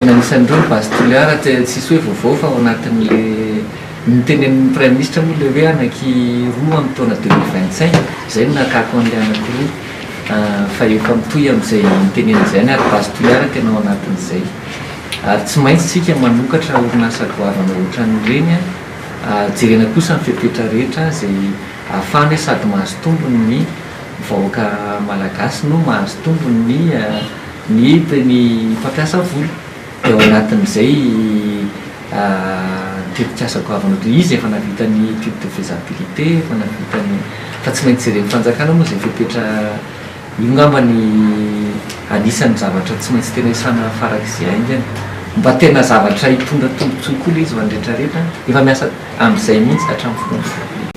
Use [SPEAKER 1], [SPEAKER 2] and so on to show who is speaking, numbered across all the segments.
[SPEAKER 1] Anisan'ireo ny Base Toliara, tsisy hoe vaovao fa ao anatin'le notenenin'ny Praiminisitra moa ilay hoe anaky roa amin'ny taona 2025, izay no nakako an'ilay anakiroa fa efa mitohy amin'izay noteneniny izay ihany ary Base Toliara tena ao anatin'izay. Ary tsy maintsy tsika manokatra orinasa goavana ohatran'ireny, jerena kosa ny fepetra rehetra izay ahafahana hoe sady mahazo tombony ny vahoaka malagasy no mahazo tombony ny ny ny mpampiasa vola dia ao anatin'izay tetikasa goavana ohatry izy efa nahavita ny étude de faisabilité efa nahavita ny fa tsy maintsy jeren'ny fanjakana moa izay fepetra io angamba ny anisan'ny zavatra tsy maintsy tena isana farak'izay haingana mba tena zavatra hitondra tombontsoa koa ilay izy ho an'ny rehetra rehetra efa miasa amin'izay mihitsy hatramin'ny fotoana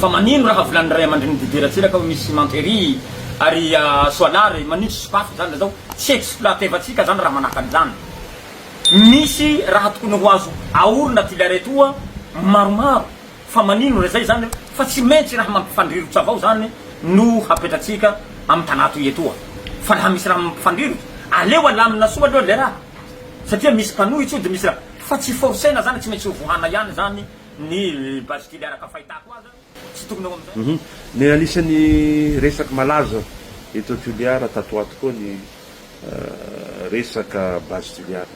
[SPEAKER 2] Fa manino raha volanin'ny ray aman-drenin'i Didier Ratsiraka hoe misy cimenterie ary soalare, manino tsy sokafy zany lazao, tsy exploitevantsika zany raha manahaka an'izany. Misy raha tokony ho azo aorina aty laretoa maromaro fa manino raha zay zany fa tsy maintsy raha mampifandrirotra avao zany no hapetratsika am tanà toy etoa fa raha misy raha mampifandrirotra aleo alamina soa aloha le raha satria misy mpanohitsy io de misy raha fa tsy forcena zany tsy maintsy ho vohana ihany zany ny base kely araka fahitako azy tsy tokony ao amizay.
[SPEAKER 3] Ny anisan'ny resaky malaza eto Toliara tato ho ato koa ny resaka base Toliara.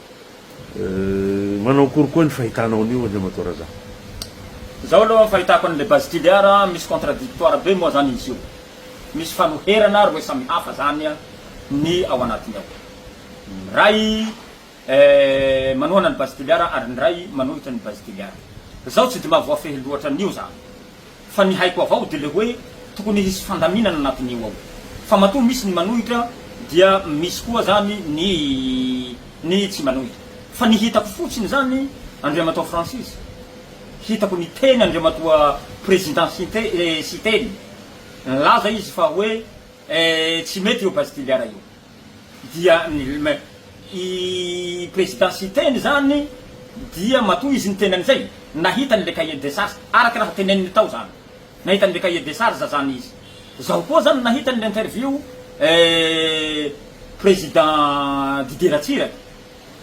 [SPEAKER 3] Manao akory koa ny fahitanao an'io Andriamatoa Razah?
[SPEAKER 2] Zao aloha ny fahitako an'le base Toliara, misy contradictoire be moa zany izy io. Misy fanoherana roe samihafa zany ny ao anatiny ao. Ny iray manohana ny Base Toliara ary ny iray manohitra ny Base Toliara. Zaho tsy de mahavoafehy loatra an'io zany. Fa ny haiko avao de le hoe tokony hisy fandaminana anatin'io ao. Fa matoa misy ny manohitra dia misy koa zany ny ny tsy manohitra. Fa ny hitako fotsiny zany Andriamatoa Francis, hitako niteny Andriamatoa Président Siteny, nilaza izy fa hoe tsy mety io Base Toliara io. Dia ny i Président Siteny zany dia matoa izy niteny an'izay, nahita an'le cahier de charge, araka raha teneniny tao zany, nahita an'le cahier de charge zany izy. Zaho koa zany nahita an'le interview Président Didier Ratsiraka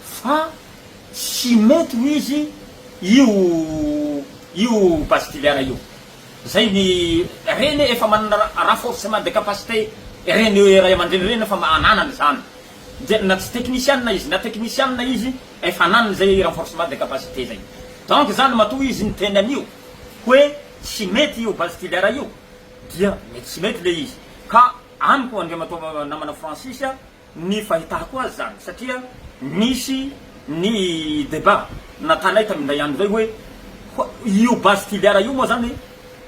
[SPEAKER 2] fa tsy mety hoy izy io io base Toliara io. Zay ny reny efa manana renforcement de capacité reny ray aman-dreny reny efa ananany izany dia na tsy teknisianina izy na teknisianina izy efa ananany zay renforcement de capacité zay donc zany matoa izy niteny an'io hoe tsy mety io base tiliara io dia mety tsy mety le izy ka amiko Andriamatoa namana Francis a ny fahitako azy zany satria nisy ny debat natanay tamin'ny indray andro zay hoe io base tiliara io moa zany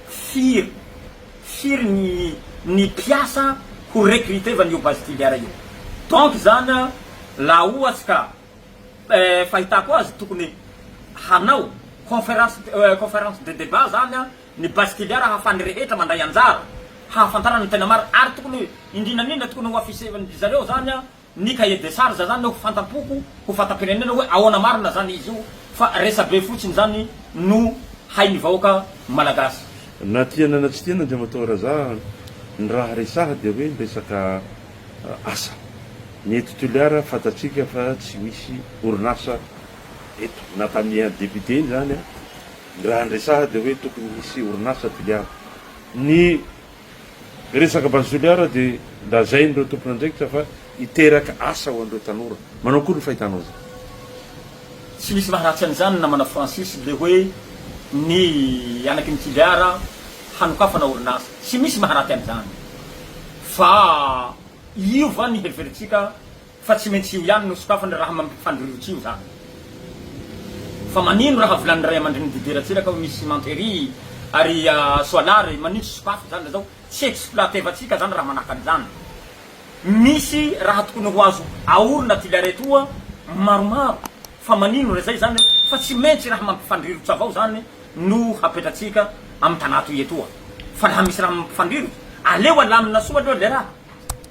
[SPEAKER 2] firy firy ny ny mpiasa ho recruter-vana io base tiliara io donc zany laha ohatsy ka fahitako azy tokony hanao conférence conférence de debat zany ny base tiliara ahafahan'ny rehetra mandray anjara hahafantarana ny tena marina ary tokony indrindra indrindra tokony ho afficher-ndry zareo zany ny cahier de charge zany ho fantam-poko ho fantam-pirenena hoe ahoana marina zany izy io fa resabe fotsiny zany no hain'ny vahoaka malagasy.
[SPEAKER 3] Na tiana na tsy tiana Andriamatoa Raza, ny raha resaha dia hoe ny resaka asa. Ny eto Toliara fantatsika fa tsy misy orinasa eto, na tamin'ny député iny zany ny raha niresaha dia hoe tokony hisy orinasa Toliara. Ny resaka Base Toliara dia lazain'ireo tompon'andraikitra fa hiteraka asa ho an'ireo tanora. Manao akory ny fahitanao izany?
[SPEAKER 2] Tsy misy maharatsy an'izany namana Francis le hoe ny anaky ny Toliara hanokafana orinasa. Tsy misy maharaty an'izany. Fa io va ny heverintsika Fa tsy maintsy io ihany no sokafany raha mampifandrirotra io zany. Fa manino raha volanin'ny ray aman-drenin'i Didier Ratsiraka hoe misy cimenterie ary soalare, manino tsy sokafy zany lazao, tsy exploitevantsika zany raha manahaka an'izany. Misy raha tokony ho azo aorina aty laretoa maromaro fa manino raha zay zany fa tsy maintsy raha mampifandrirotra avao zany no hapetratsika am tanà toy etoa. Fa raha misy raha mampifandrirotra aleo alamina soa aloha le raha.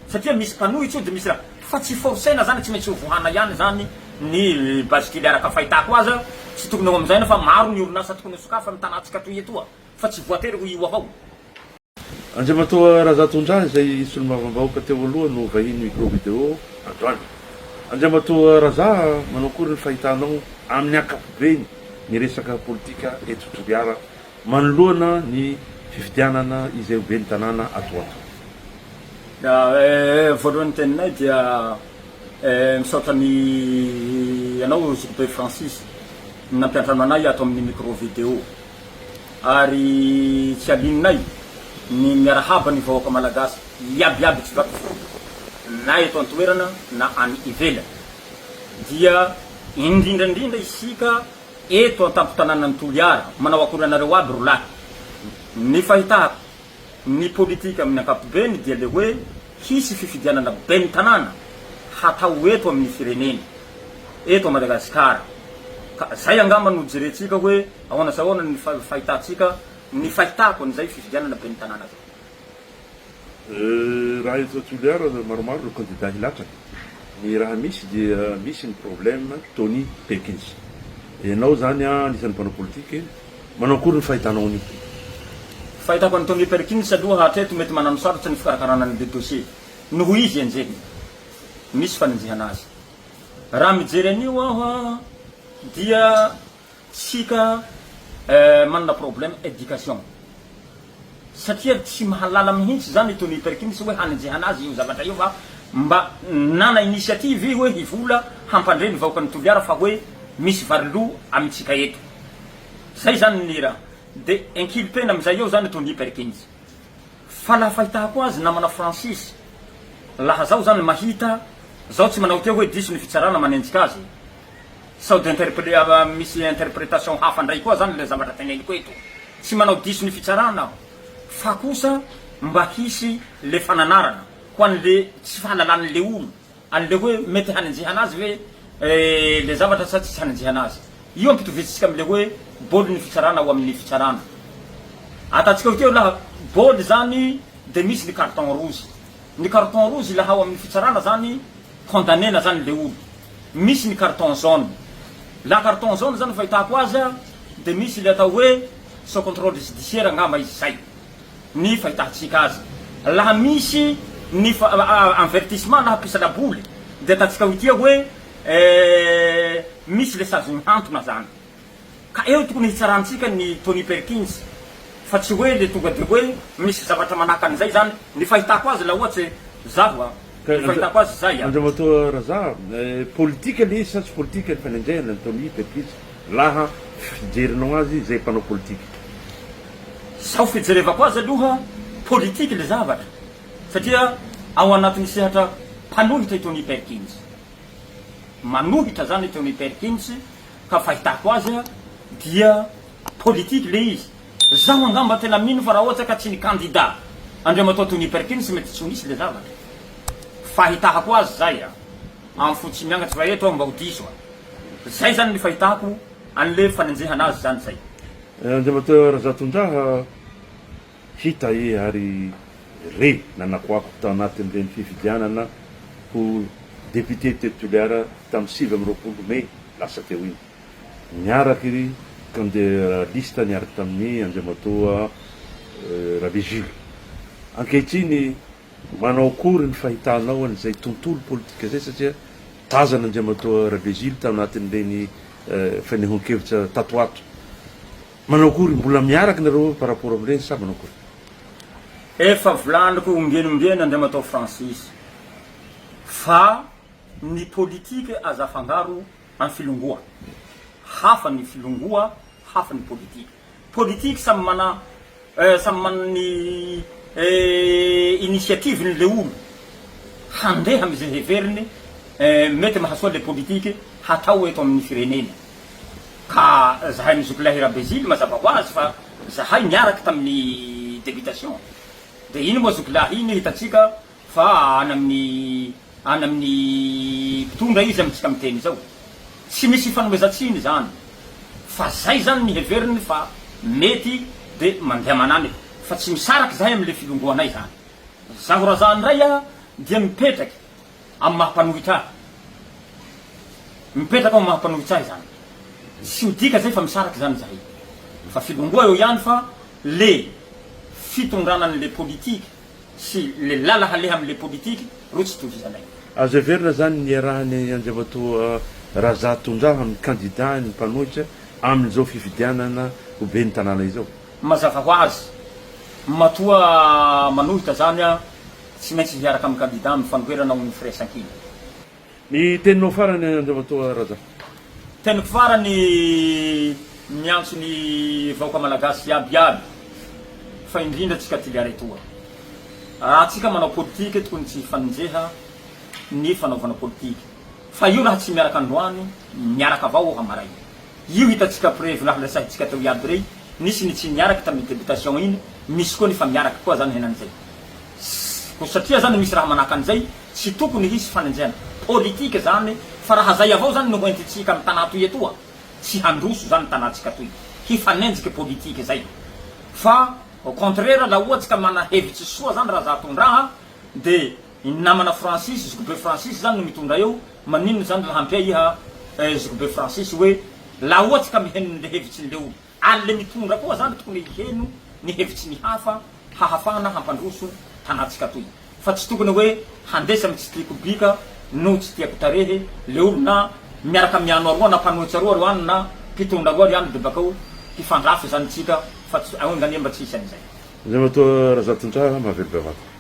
[SPEAKER 2] Satria misy mpanohitra io de misy raha fa tsy forcena zany tsy maintsy ho vohana ihany zany ny base kely araka fahitako azy tsy tokony ho amizay fa maro ny orinasa tokony ho sokafa ny tanantsika toy etoa fa tsy voatery ho io avao.
[SPEAKER 3] Andriamatoa Razatondraha izay solombavambahoaka teo aloha no vahiny micro video androany. Andriamatoa Raza, manao akory ny fahitanao amin'ny ankapobeny ny resaka politika eto Toliara manoloana ny fifidianana izay ho ben'ny tanàna ato ho ato?
[SPEAKER 2] Voalohany teninay dia misaotra ny anao Zokibe Francis nampiantrano anay ato amin'ny micro video ary tsy alinonay ny miarahaba ny vahoaka malagasy iaby iaby tsy vaky volo na eto an-toerana na any ivelany dia indrindra indrindra isika eto an-tampon-tanànan'i Toliara manao akory anareo aby rolahy ny fahitako Ny politika amin'ny ankapobeny dia le hoe hisy fifidianana ben'ny tanàna hatao eto amin'ny firenena, eto Madagasikara. Ka zay angamba no jerentsika hoe ahoana sy ahoana ny fahitantsika, ny fahitako an'izay fifidianana ben'ny tanàna zay.
[SPEAKER 3] Raha eto Toliara maromaro ireo kandida hilatsaka. Ny raha misy dia misy ny problème Tony Perkins. Ianao zany anisan'ny mpanao politika. Manao akory ny fahitanao an'io?
[SPEAKER 2] Fahitako an'i Tony Perkins aloha hatreto mety mananosarotra ny fikarakarana an'ilay dossier noho izy enjehina. Misy fanenjehana azy. Raha mijery an'io aho dia tsika manana problème éducation. Satria tsy mahalala mihintsy zany i Tony Perkins hoe hanenjehana azy io zavatra io fa mba nana initiative i hoe hivola hampandre ny vahoakan'i Toliara fa hoe misy vary lo amintsika eto. Zay zany ny raha. De inculpena amizay eo zany Tony Perkins. Fa laha fahitako azy namana Francis, laha zaho zany mahita, zaho tsy manao teo hoe diso ny fitsarana manenjika azy, sao de interpre misy interpretation hafa ndray koa zany le zavatra teneniko eto. Tsy manao diso ny fitsarana aho fa kosa mba hisy le fananarana ho an'le tsy fahalalan'le olo an'le hoe mety hanenjehana azy ve le zavatra sa tsisy hanenjehana azy. Io ampitovizintsika amle hoe bôly ny fitsarana ao amin'ny fitsarana. Ataontsika hoe teo laha bôly zany de misy ny carton rouge. Ny carton rouge laha ao amin'ny fitsarana zany condamnena zany le olo. Misy ny carton jaune. La carton jaune zany fahitako azy de misy le atao hoe sous contrôle judiciaire angamba izy zay ny fahitantsika azy. Laha misy ny avertissement laha mpisalaboly de ataontsika hoe tia hoe misy le sazy mihantona zany. Ka eo tokony hitsarantsika ny Tony Perkins fa tsy hoe le tonga de hoe misy zavatra manahaka an'izay zany ny fahitako azy la ohatse zaho a, ny fahitako azy zay a.
[SPEAKER 3] Andriamatoa Raza, politika le izy sa tsy politika ny fanenjehana an'i Tony Perkins laha fijerinao azy izay mpanao politika?
[SPEAKER 2] Zaho fijerevako azy aloha politika le zavatra satria ao anatin'ny sehatra mpanohitra i Tony Perkins. Manohitra zany i Tony Perkins ka fahitako azy dia politique le izy. Zaho angamba tena mino fa raha ohatra ka tsy ny candidat Andriamatoa Tony Perkins mety tsy ho nisy le zavatra. Fahitahako azy zay a. Am fo tsy miangatry fa eto aho mba ho diso a. Zay zany ny fahitako anle fanenjehana azy zany zay.
[SPEAKER 3] Andriamatoa Razatondraha, hita e ary re nanakoako tao anatin'ireny fifidianana ho député teto Toliara tamin'ny 29 mey lasa teo iny. Niaraka iry kandida liste niaraka tamin'ny Andriamatoa Rabe Jules. Ankehitriny manao akory ny fahitanao an'izay tontolo politika izay satria tazana Andriamatoa Rabe Jules tao anatin'ireny fanehoan-kevitra tato ho ato. Manao akory, mbola miaraka nareo par rapport amin'ireny sa manao akory?
[SPEAKER 2] Efa volaniko ombieny ombieny Andriamatoa Francis fa ny politique aza afangaro am filongoa. Hafa ny filongoa, hafa ny politique. Politique samy mana samy mana ny initiative ny le olo handeha am ze heveriny mety mahasoa le politique hatao eto amin'ny firenena. Ka zahay ny zokilahy Rabezily mazava ho azy fa zahay niaraka tamin'ny députation de iny moa zokilahy iny hitantsika fa any amin'ny any amin'ny mpitondra izy amintsika miteny izao. Tsy misy ifanomezan-tsiny izany fa zay zany ny heveriny fa mety de mandeha manany fa tsy misaraka izahay amin'le filongoanay zany. Zaho Razaha ndray a dia mipetraky amin'ny maha mpanohitra ahy. Mipetraka amin'ny maha mpanohitra ahy izany. Tsy midika zay fa misaraka izany izahay. Fa filongoa eo ihany fa le fitondrana an'le politique sy le lala haleha amin'le politique ro tsy tohizanay.
[SPEAKER 3] Azo heverina izany ny hiarahan'i Andriamatoa Razatondraha amin'ny kandida ny mpanohitra amin'izao fifidianana ho ben'ny tanàna izao.
[SPEAKER 2] Mazava ho azy, matoa manohitra izany tsy maintsy hiaraka amin'ny kandida amin'ny fanoherana ho ny firaisankina.
[SPEAKER 3] Ny teninao farany Andriamatoa Raza.
[SPEAKER 2] Teniko farany miantso ny vahoaka malagasy iaby iaby fa indrindra tsika Toliara etoa. Raha tsika manao politique tokony tsy hifanonjeha ny fanaovana politique fa io raha tsy miaraka androany miaraka avao hamaray. Io hitantsika preuve raha resahintsika teo iaby rey nisy ny tsy niaraky tamin'ny députation iny misy koa ny fa miaraky koa zany henanizay. Koa satria zany misy raha manahaka an'izay, tsy tokony hisy fanenjehana politique zany fa raha zay avao zany no hoentintsika am tanà toy etoa, tsy handroso zany tanàtsika toy. Hifanenjiky politique zay. Fa au contraire la ohatsy ka mana hevitsy soa zany Razatondraha de ny namana Francis, zokibe Francis zany no mitondra eo, maninona zany raha ampia iha zokibe Francis hoe la ohatsy ka miheno le hevitsin'le olo. Ary le mitondra koa zany tokony hiheno ny hevitry ny hafa hahafahana hampandroso tanàtsika toy. Fa tsy tokony hoe handesy am tsy tiako bika no tsy tiako tarehy le olo na miaraka miano aroa na mpanohitsy aroa ro any na mpitondra aroa ry any de bakeo hifandrafy zany tsika fa tsy enga anie mba tsy hisy an'izay.
[SPEAKER 3] Andriamatoa Razafindraha Mahavelobevata.